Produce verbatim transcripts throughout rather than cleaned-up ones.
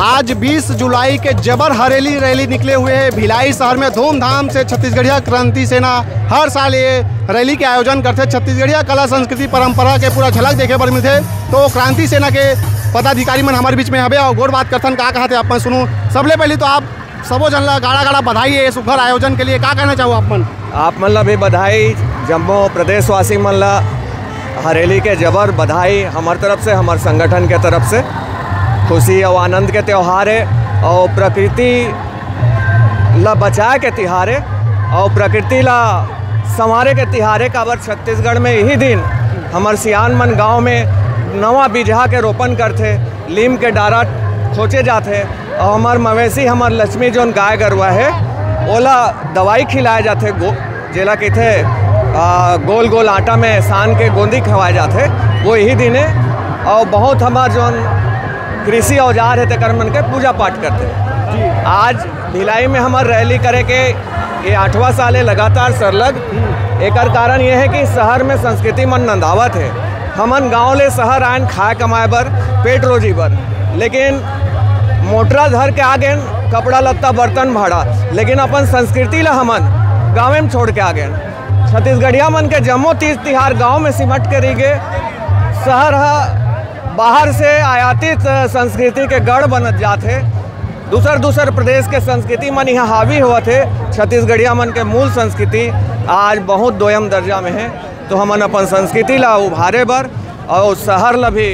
आज बीस जुलाई के जबर हरेली रैली निकले हुए हैं। भिलाई शहर में धूमधाम से छत्तीसगढ़िया क्रांति सेना हर साल ये रैली के आयोजन करथे। छत्तीसगढ़िया कला, संस्कृति, परंपरा के पूरा झलक देखे बर मिलथे। तो क्रांति सेना के पदाधिकारी मन हमारे बीच में हवे और गोठ बात करथन, का कहत हे आप मन सुनहू। सबले पहले तो आप सबो झन ला गाड़ा गाड़ा बधाई हे सुघर आयोजन के लिए, का कहना चाहहू आप मन? आप मन ला भी बधाई, जम्मो प्रदेशवासी मन ला हरेली के जबर बधाई हमर तरफ से, हमर संगठन के तरफ से। खुशी और आनंद के त्योहार हे और प्रकृति ला बचाए के तिहार हे और प्रकृति ला संवारे के तिहार हे। काबर छत्तीसगढ़ में यही दिन हमर सियान मन गांव में नवा बीजहा के रोपन करथे, लीम के डारा खोचे जाथे और हमर मवेशी, हमर लक्ष्मी जोन गाय गरुवा हे, ओला दवाई खिलाए जाथे, गो-, जेला कहिथे, आ, गोल गोल आटा में सान के गोंदी खवाए जाथे, वो यही दिन हे। और बहुत हमर जोन कृषि औजार हे तेकर मन के पूजा पाठ करथे। आज भिलाई में हमर रैली करे के ये आठवां साल हे लगातार सरलग। एकर कारण ये हे कि शहर में संस्कृति मन नंदावत हे। हमन गांव ले शहर आयन खाए कमाए बर, पेट रोजी बर, लेकिन मोटरा धर के आ गेन, कपड़ा लत्ता, बर्तन भाड़ा, लेकिन अपन संस्कृति ला हमन गाँवे में छोड़ के आ गेन। छत्तीसगढ़िया मन के जम्मो तीज तिहार गांव में सिमट के रह गे। शहर ह बाहर से आयातित संस्कृति के गढ़ बनत जात हे। दूसर दूसर प्रदेश के संस्कृति मन यहाँ हावी होवत हे। छत्तीसगढ़िया मन के मूल संस्कृति आज बहुत दोयम दर्जा में हे। तो हमन अपन संस्कृति ला उभारे बर और शहर ला भी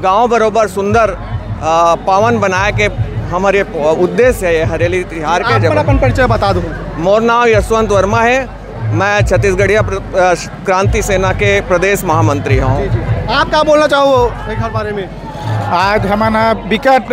गांव बरोबर सुंदर, अ, पावन बनाए के हमर ये उद्देश्य हे ये हरेली तिहार के। आप मन जब अपन परिचय बता दो। मोर नाम यशवंत वर्मा हे, मैं छत्तीसगढ़िया प्र-, अ, क्रांति सेना के प्रदेश महामंत्री हूँ। जी, जी। आप का बोलना चाहो एकर बारे में? आज हमन ह बिकट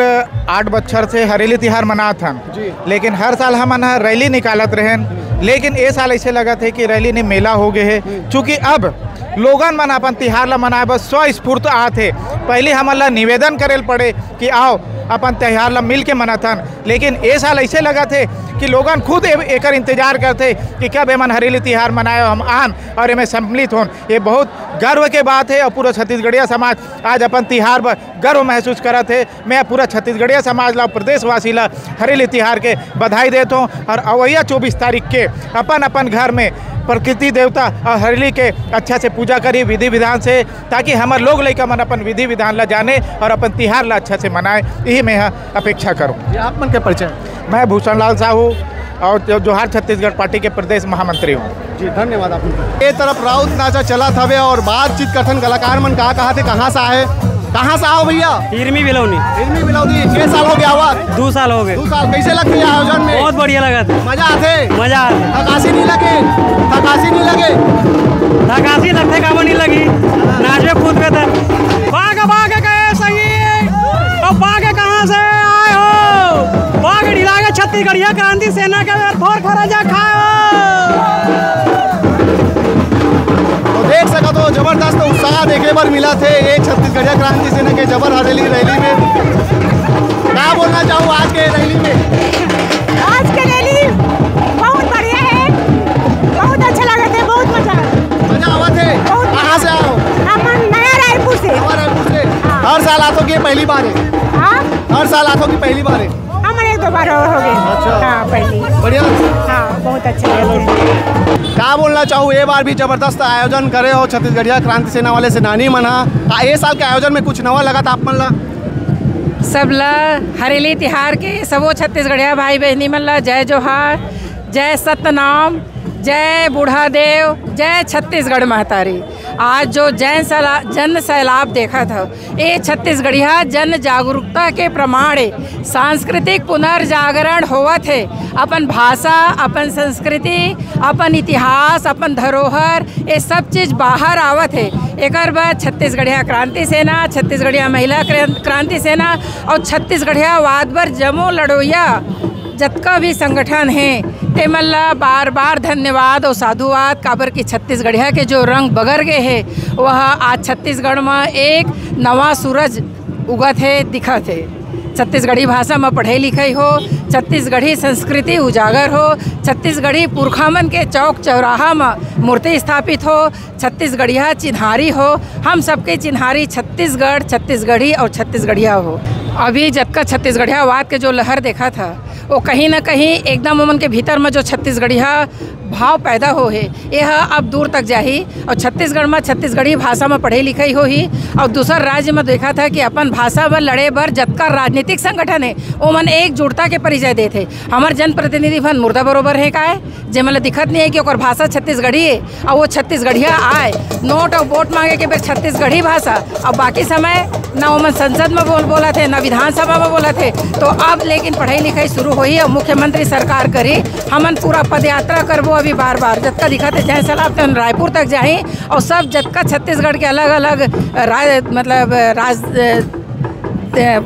आठ बच्छर से हरेली तिहार मनात हन, जी। लेकिन हर साल हमन ह रैली निकालत रहेन, लेकिन ए साल ऐसे लगत हे कि रैली नहीं, मेला हो गए हे। हम्म। चूंकि अब लोगन मन अपन तिहार ला मनाए बर स्वस्फूर्त आत हे। पहली हमन ला निवेदन करे ल पड़े कि आओ अपन तिहार ला मिल के मनाथन, लेकिन ए साल ऐसे लगत हे कि लोगन खुद ए-, एकर इंतजार करथे कि कब एमन हरेली तिहार मनाए, हम आन और एमे सम्मिलित होन। ये बहुत गर्व के बात हे और पूरा छत्तीसगढ़िया समाज आज अपन तिहार बर गर्व महसूस करत हे। मैं पूरा छत्तीसगढ़िया समाज ला, प्रदेशवासी ला हरेली तिहार के बधाई देत हूँ और अवैया चौबीस तारीख के अपन अपन घर में प्रकृति देवता और हरेली के अच्छा से पूजा करी विधि विधान से, ताकि हमर लोग लइका मन अपन विधि विधान ला जाने और अपन तिहार ला अच्छा से मनाए। यही मैं ह अपेक्षा करूँ। ये आप मन के परिचय? मैं भूषण लाल साहू और जो-, जोहार छत्तीसगढ़ पार्टी के प्रदेश महामंत्री हूँ। जी, धन्यवाद आप मन के। ए तरफ राउत नाचा चलत हवे और बातचीत कथन कलाकार मन का कहा थे, कहाँ से आए, कहाँ से आओ भैया? इरमी बिलौनी। इरमी बिलौनी, के साल हो गया आवाज? दू साल हो गए। दू साल, कैसे लगते हैं आयोजन में? बहुत बढ़िया लगा था। मजा आते? मजा आते। थकासी नहीं लगे? थकासी नहीं लगे? थकासी लगते, काबर नहीं लगी? नाचबे कूदबे त। बाग, बाग गए संगी, अब बाग कहाँ से आए हो? बाग ढिला के छत्तीसगढ़िया क्रांति सेना के थोर खरा जा खाओ। तो देख सकत हो, जबरदस्त उत्साह देखे बर मिला थे ये छत्तीसगढ़िया क्रांति सेना के जबर हरेली रैली में। का बोलना चाहो आज के रैली में? आज के रैली बहुत बढ़िया है, बहुत अच्छा लगा थे, बहुत मजा आया। मजा आवा थे? बहुत। कहाँ से आओ? हम नया रायपुर से। नवा रायपुर से। हाँ। हर साल आथो कि पहली बार है? हाँ? हर साल आथो कि पहली बार है? हमन एक दो बार और हो गए। अच्छा। हाँ, पहली। बढ़िया। हाँ, बहुत अच्छा लगा। का बोलना चाहू, ये बार भी जबरदस्त आयोजन करे हो छत्तीसगढ़िया क्रांति सेना वाले सेनानी मन ह। आ, ए साल के आयोजन में कुछ नवा लगा था आप मन ला? सबला हरेली तिहार के सबो छत्तीसगढ़िया भाई बहिनी मन ला जय जोहार, जय सतनाम, जय बूढ़ा देव, जय छत्तीसगढ़ महतारी। आज जो जन सला-, जन सैलाब देखत हव, ए छत्तीसगढ़िया जन जागरूकता के प्रमाण ए। सांस्कृतिक पुनर्जागरण होवत हे। अपन भाषा, अपन संस्कृति, अपन इतिहास, अपन धरोहर, ये सब चीज बाहर आवत हे। एकर बर छत्तीसगढ़िया क्रांति सेना, छत्तीसगढ़िया महिला क्रां-, क्रांति सेना और छत्तीसगढ़िया वाद बर जमो लड़ोइया जतका भी संगठन हे, तेमन ला बार-बार धन्यवाद और साधुवाद, काबर कि छत्तीसगढ़िया के जो रंग बगर गे हे, वह आज छत्तीसगढ़ म एक नवा सूरज उगत हे, दिखत हे। छत्तीसगढ़ी भाषा म पढ़ई लिखई हो, छत्तीसगढ़ी संस्कृति उजागर हो, छत्तीसगढ़ी पुरखा मन के चौक चौराहा म मूर्ति स्थापित हो, छत्तीसगढ़िया चिन्हारी हो, हम सबके चिन्हारी छत्तीसगढ़, छत्तीसगढ़ी और छत्तीसगढ़िया हो। अभी जतका छत्तीसगढ़ियावाद के जो लहर देखा था, वो कहीं ना कहीं एकदम ओमन के भीतर में जो छत्तीसगढ़िया भाव पैदा हो हे, ये ह अब दूर तक जाही। और छत्तीसगढ़ में छत्तीसगढ़ी भाषा में पढ़े लिखाई होही। और दूसर राज्य में देखा था कि अपन भाषा बर लड़े बर जतका राजनीतिक संगठन है, ओमन एकजुटता के परिचय देत हे। हमर जनप्रतिनिधि फन मुर्दा बरोबर है काय, जेमन ला दिखत नहीं है कि ओकर भाषा छत्तीसगढ़ी है, और वो छत्तीसगढ़िया आय, नोट और वोट मांगे के बेर छत्तीसगढ़ी भाषा, और बाकी समय ना ओमन संसद में बोल बोलत हे, ना विधानसभा में बोलत हे। तो अब लेकिन पढ़ाई लिखाई शुरू होही और मुख्यमंत्री सरकार करी। हमन पूरा पदयात्रा करबो अभी बार बार, जतका दिखत हे जय सलाब तन रायपुर तक जाही, और सब जतका छत्तीसगढ़ के अलग अलग राज, मतलब राज,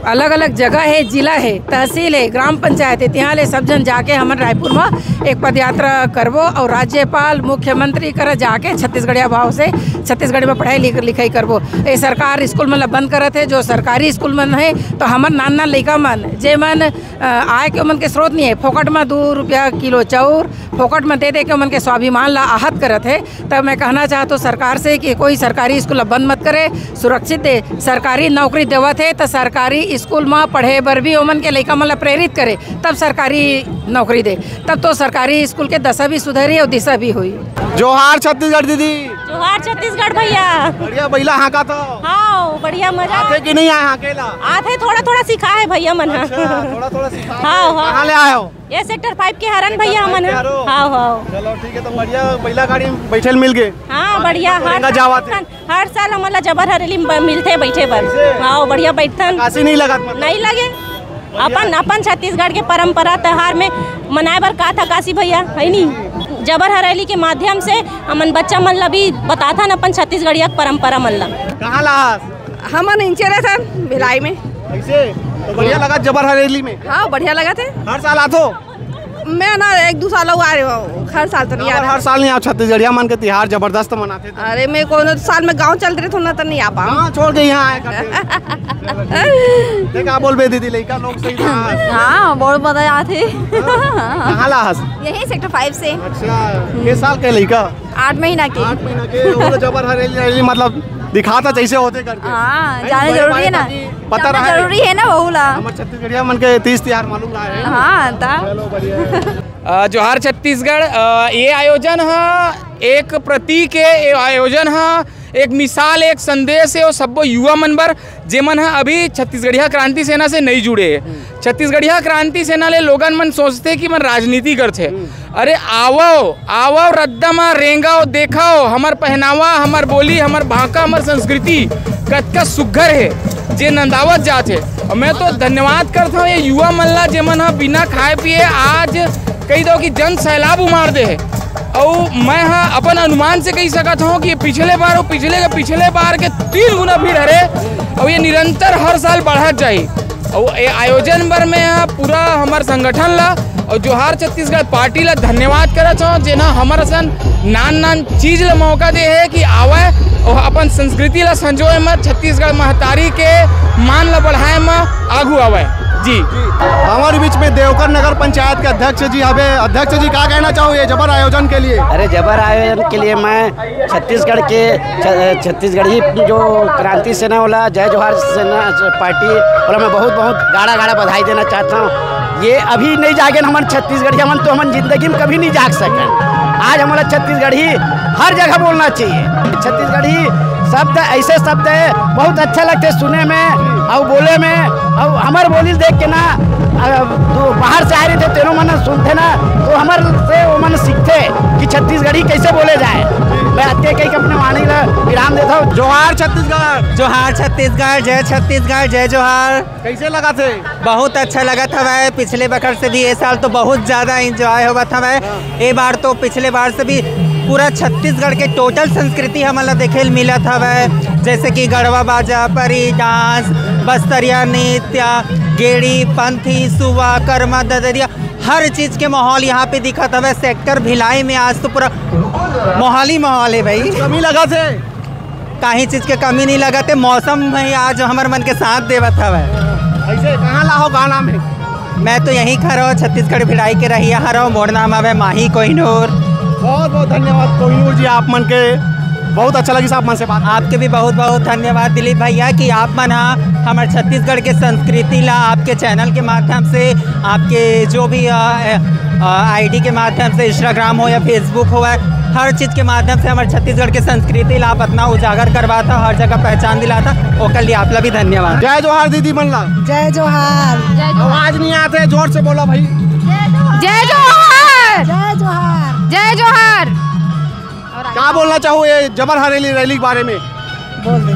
अलग अलग जगह है, जिला है, तहसील है, ग्राम पंचायत है, तिहाँ ले सब जन जाके हमन रायपुर में एक पदयात्रा करबो और राज्यपाल, मुख्यमंत्री करा जाके छत्तीसगढ़िया भाव से छत्तीसगढ़ी में पढ़ाई लिख-, लिखाई करबो। ये सरकार स्कूल मन ला बंद करत है, जो सरकारी स्कूल मन है, तो हमर नान नान लइका मन, जे मन, अ, आय के ओमन के स्रोत नहीं है, फोकट में दू रुपया किलो चाउर फोकट में दे दे के ओमन के स्वाभिमान ला आहत करत है। तब मैं कहना चाहत हूँ सरकार से कि कोई सरकारी स्कूल ला बंद मत करे, सुरक्षित दे। सरकारी नौकरी देवत है तो सरकारी स्कूल में पढ़े बर भी ओमन के लइका मन ला प्रेरित करे, तब सरकारी नौकरी दे, तब तो सरकारी स्कूल के दशा भी सुधरी और दिशा भी हुई। जोहार छत्तीसगढ़ दीदी। जोहार छत्तीसगढ़ भैया। बढ़िया बइला हाँका तो। हाँ, बढ़िया मजा। आथे कि नहीं आय हाँके ला? आथे, थोड़ा थोड़ा सिखा है भैया मन ह। अच्छा, थोड़ा थोड़ा सिखा। हाँ, हाँ। कहाँ ले आए हो? ये सेक्टर फाइव के हरन भैया हमन ह। हाँ, हाँ। चलो ठीक है, तो बढ़िया बइला गाड़ी में बैठे ल मिल गए। हाँ, बढ़िया। हर साल, हर साल हमन ला जबर हरेली में ब-, मिलथे बैठे बर। हाँ, बढ़िया बैठथन। काशी नहीं लगा मतलब? नहीं लगे। अपन, अपन छत्तीसगढ़ के परंपरा त्योहार में मनाए बर का था काशी भैया, है नी? जबर हरेली के माध्यम से हमन बच्चा मन ला भी बताथन अपन छत्तीसगढ़िया के परंपरा मन ला। कहाँ ला? हमन इंचेरे थन भिलाई में। कैसे? तो बढ़िया लगा जबर हरेली में? हाँ, बढ़िया लगा थे। हर साल आथो? मैं ना एक दो साल हुआ आ रही हूँ, हर साल तो नहीं आ हर, रहा। हर साल नहीं आओ, छत्तीसगढ़िया मन के तिहार जबरदस्त मनाथे। अरे, मैं कोनो साल में गांव चल रहे थो ना, तो नहीं आ पाऊँ। हाँ, छोड़ के यहाँ आए करते। ते का बोलबे दीदी, लइका लोग सही था। हाँ, बहुत मजा आथे। कहाँ ला हस? यही सेक्टर फाइव से। अच्छा, के साल के लइका? आठ महीना के। आठ महीना के, वो तो जबर हरेली, हरेली मतलब दिखाता जैसे होते करके। हाँ, नहीं, जाने बड़े जरूरी भाई है ना। ताकि पता जाना रहे। जरूरी है ना, वहू ला। हमर छत्तीसगढ़िया मन के तीज तिहार मालूम रहा है। हाँ, ता। चलो, बढ़िया है। अ, जोहार छत्तीसगढ़। अ, ये आयोजन ह एक प्रतीक है, ये आयोजन ह एक मिसाल, एक संदेश है, वो सब्बो युवा मन बर, जेमन ह अभी छत्तीसगढ़िया क्रांति सेना से नहीं जुड़े हे। छत्तीसगढ़िया क्रांति सेना ले लोगन मन सोचथे कि मन राजनीति करथे। अरे आवव, आवव रद्दा म रेंगव, देखव हमर पहनावा, हमर बोली, हमर भाखा, हमर संस्कृति कतका सुग्घर हे, जे नंदावत जात हे। और मैं तो धन्यवाद करत हूँ ये युवा मन ला, जेमन ह बिना खाए पिए आज कही दो कि जन सैलाब उमार दे हे। अउ मैं ह अपन अनुमान से कही सकत हूँ कि पिछले बार और पिछले के पिछले बार के तीन गुना भीड़ हरे, और ये निरंतर हर साल बढ़त जाही। अउ ए आयोजन बर मैं ह पूरा हमर संगठन ला और जोहार छत्तीसगढ़ पार्टी ला धन्यवाद करत हूँ, जेन ह हमर असन नान नान चीज ला मौका दे हे कि आवय और अपन संस्कृति ला संजोए म, छत्तीसगढ़ महतारी के मान ला बढ़ाए म आगू आवय। जी। हमारे बीच में देवकर नगर पंचायत के अध्यक्ष जी हवे। अध्यक्ष जी, क्या कहना चाहो ये जबर आयोजन के लिए? अरे, जबर आयोजन के लिए मैं छत्तीसगढ़ के छ-, छत्तीसगढ़ी जो क्रांति सेना वाला, जय जोहार सेना पार्टी वाला, मैं बहुत बहुत गाड़ा गाड़ा बधाई देना चाहता हूँ। ये अभी नहीं जागे न हमन छत्तीसगढ़ी, हमन तो हमन जिंदगी में कभी नहीं जाग सके। आज हमारा छत्तीसगढ़ी हर जगह बोलना चाहिए। छत्तीसगढ़ी शब्द, ऐसे शब्द है, बहुत अच्छा लगते सुने में और बोले में। और हमर बोली देख के ना, अ, तो बाहर से आ रहे थे, तेनो मन सुनते ना, तो हमर से वो मन सीखते कि छत्तीसगढ़ी कैसे बोले जाए। मैं अत्ते कही के अपने वाणी ला विराम देता हूँ। जोहार छत्तीसगढ़। जोहार छत्तीसगढ़, जय छत्तीसगढ़, जय जोहार। कैसे लगा थे? बहुत अच्छा लगत हवय। पिछले बखत से भी ये साल तो बहुत ज्यादा एंजॉय होवत हवय। हाँ। ए बार तो पिछले बार से भी पूरा छत्तीसगढ़ के टोटल संस्कृति हमन ला देखे ल मिलत हवय, जैसे कि गढ़वा बाजा, परी डांस, बस्तरिया नृत्य, गेड़ी, पंथी, सुवा, कर्मा, ददरिया, हर चीज के माहौल यहाँ पे दिखत हवय। सेक्टर भिलाई में आज तो पूरा माहौल ही माहौल है भाई। कमी लगा थे? काहीं चीज के कमी नहीं लगत है, मौसम ही आज हमर मन के साथ देवत हवय। ऐसे कहाँ ला हो गाना में? मैं तो यहीं खड़ा हूँ, छत्तीसगढ़ भिलाई के रहिया हरव, मोर नाम हवे माही कोहिनूर। बहुत बहुत धन्यवाद कोहिनूर जी, आप मन के बहुत अच्छा लगिस आप मन से बात। आपके भी बहुत बहुत धन्यवाद दिलीप भैया कि आप मन ह हमर छत्तीसगढ़ के संस्कृति ला आपके चैनल के माध्यम से, आपके जो भी आईडी के माध्यम से, इंस्टाग्राम हो या फेसबुक हो, हर चीज के माध्यम से हमर छत्तीसगढ़ के संस्कृति ला आप अतना उजागर करवात ह, हर जगह पहचान दिलात ह, ओकर लिए आप ला भी धन्यवाद। जय जोहार दीदी मन ला। जय जोहार। आवाज नहीं आते, जोर से बोला भाई। जय जोहार। जय जोहार। जय जोहार। का बोलना चाहो ये जबर हरेली रैली के बारे में? बोल दे।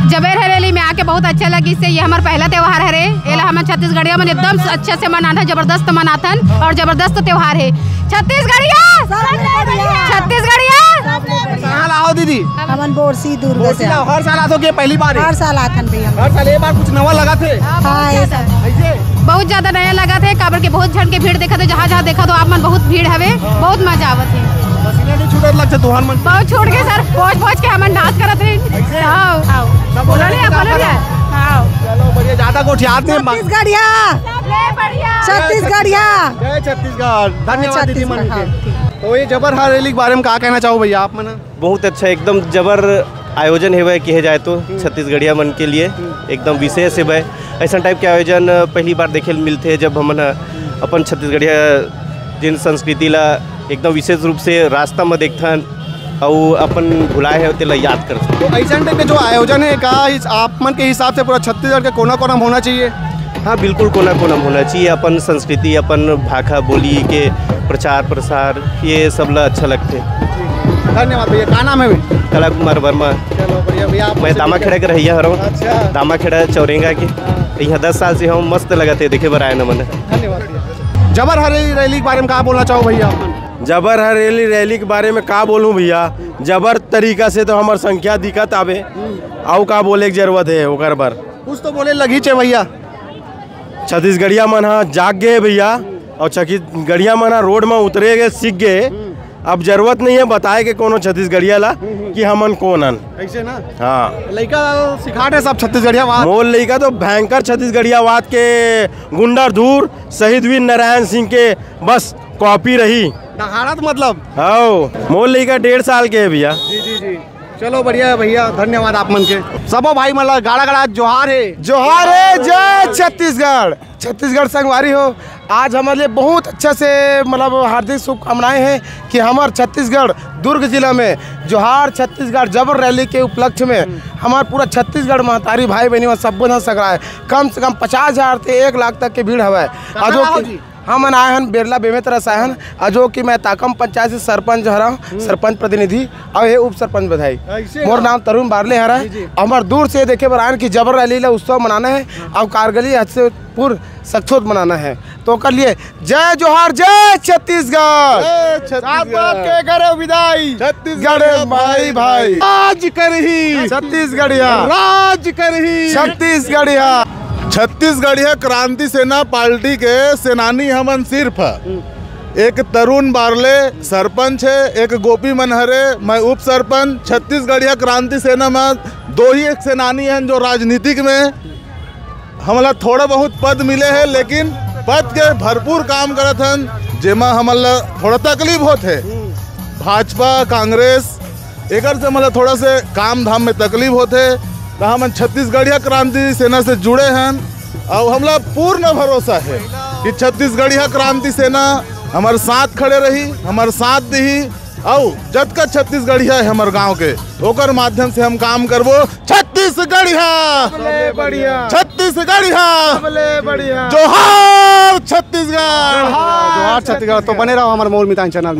जबर हरेली में आके बहुत अच्छा लगिस हे। ये हमर पहला त्योहार हरे, एला हमन छत्तीसगढ़िया मन एकदम अच्छे से मनाथन, जबरदस्त मनाथन और जबरदस्त त्योहार हे। छत्तीसगढ़िया, छत्तीसगढ़िया। कहाँ ला हो दीदी? हमन बोरसी दुर्ग से। हर साल आथो के पहली बार हे? हर साल आथन भैया। हर साल ये बार कुछ नवा लगा थे? हाँ, ये साल। कैसे? बहुत ज्यादा नया लगा थे, काबर के बहुत झन के भीड़ देखा थे, जहाँ जहाँ देखा तो आप मन बहुत भीड़ हवे, बहुत मजा आवत हे। पसीना नहीं छूटत लगथे तुहन मन? बहुत छूट के सर, पहुँच पहुँच के हमन डांस करत रहे। हाँ, हाँ। बोलो नहीं, बोलो नहीं। हाँ। चलो बढ़िया, ज्यादा गोठियात नहीं। छत्तीसगढ़िया। सबले बढ़िया। छत्तीसगढ़िया। जय छत्तीसगढ़। धन्यवाद दीदी मन के। हाँ, ठीक। तो ये जबर हरेली के बारे में का कहना चाहो भैया आप मन? बहुत अच्छा, एकदम जबर आयोजन हेवय, कहे जाए तो छत्तीसगढ़िया मन के लिए एकदम विशेष हेवय। ऐसा टाइप के आयोजन पहली बार देखे ल मिलथे, जब हमन ह अपन छत्तीसगढ़िया जिन संस्कृति ला एकदम विशेष रूप से रास्ता में देखथन अउ अपन भुलाए हे तेला याद करथन। तो ऐसा टाइप के जो आयोजन है का इस आप मन के हिसाब से पूरा छत्तीसगढ़ के कोना कोना में होना चाहिए? हाँ, बिल्कुल कोना कोना में होना चाहिए। अपन संस्कृति, अपन भाखा बोली के प्रचार प्रसार, ये सब ला अच्छा लगथे। धन्यवाद भैया। का नाम है भैया? कला कुमार वर्मा। चलो बढ़िया भैया, आप मैं दामाखेड़ा के रहइया हरव। अच्छा। दामाखेड़ा चौरेंगा के। हाँ। यहाँ दस साल से हम, मस्त लगत हे, देखे बर आए न मन। धन्यवाद भैया। जबर हरेली रैली के बारे में का बोलना चाहो भैया आप? जबर हरेली रैली के बारे में का बोलूं भैया, जबर तरीका से तो हमर संख्या दिखत आवे, अउ का बोले के जरूरत है ओकर बर। कुछ तो बोले लगी चे भैया। छत्तीसगढ़िया मन ह जाग गे हे भैया, अउ छत्तीसगढ़िया मन ह रोड म उतरे गे, सीख गे। अब जरूरत नहीं है बताए के कोनो छत्तीसगढ़िया ला कि हमन कोन हन। ऐसे ना? हाँ। लइका सिखात हे सब छत्तीसगढ़िया बात। मोर लइका तो भयंकर छत्तीसगढ़िया बात के गुंडा धूर शहीद वीर नारायण सिंह के बस कॉपी रही। दहाड़त मतलब? हाँ, मोर लइका डेढ़ साल के है भैया। जी, जी, जी। चलो बढ़िया है भैया, धन्यवाद आप मन के। सबो भाई मन ला गाड़ा गाड़ा जोहार हे। जोहार हे, जय छत्तीसगढ़। छत्तीसगढ़ संगवारी हो, आज हमारे लिए बहुत अच्छा से मतलब हार्दिक शुभकामनाएं हैं कि हमार छत्तीसगढ़ दुर्ग जिला में जोहार छत्तीसगढ़ जबर रैली के उपलक्ष्य में हमार पूरा छत्तीसगढ़ महतारी भाई बहनी मन सब्बो झन सकराए, कम से कम पचास हजार से एक लाख तक के भीड़ हवय। कहाँ अजो रहो कि जी? हमन आए हन बेरला बेमेतरा से आए हन, अजो कि मैं ताकम पंचायत से सरपंच हरा, सरपंच प्रतिनिधि, अउ ये उप सरपंच बधाई। ऐसे मोर ना? नाम तरुण बारले हरा। जी, जी। हमर दूर से देखे बर आए हन कि जबर रैली ला उत्सव मनाना है, अउ कारगली हद से पूर्व सक्षोत मनाना है, तो ओकर लिए जय जोहार, जय छत्तीसगढ़। जय छत्तीसगढ़। सात बात के करे विदाई। छत्तीसगढ़ गढ़ माई भाई। राज करही। छत्तीसगढ़िया। राज करही। छत्तीसगढ़िया। छत्तीसगढ़िया क्रांति सेना पार्टी के सेनानी हमन सिर्फ एक तरुण बारले सरपंच है, एक गोपी मन हरे, मैं उप सरपंच। छत्तीसगढ़िया क्रांति सेना में दो ही एक सेनानी हैं जो राजनीतिक में हमला थोड़ा बहुत पद मिले हे, लेकिन पद के भरपूर काम करत हन, जेमा हमला थोड़ा तकलीफ होत हे। भाजपा, कांग्रेस, एकर से हमला थोड़ा से काम धाम में तकलीफ होत हे। त हमन छत्तीसगढ़िया क्रांति सेना से जुड़े हन, अउ हमला पूर्ण भरोसा हे कि छत्तीसगढ़िया क्रांति सेना हमर साथ खड़े रही, हमर साथ दिही। अउ जतका छत्तीसगढ़िया है हमर गांव के, ओकर माध्यम से हम काम करबो। छत्तीसगढ़िया, सबले बढ़िया। छत्तीसगढ़िया, सबले बढ़िया। जोहार छत्तीसगढ़। जोहार छत्तीसगढ़। तो बने रहो हमर मोर मितान चैनल में।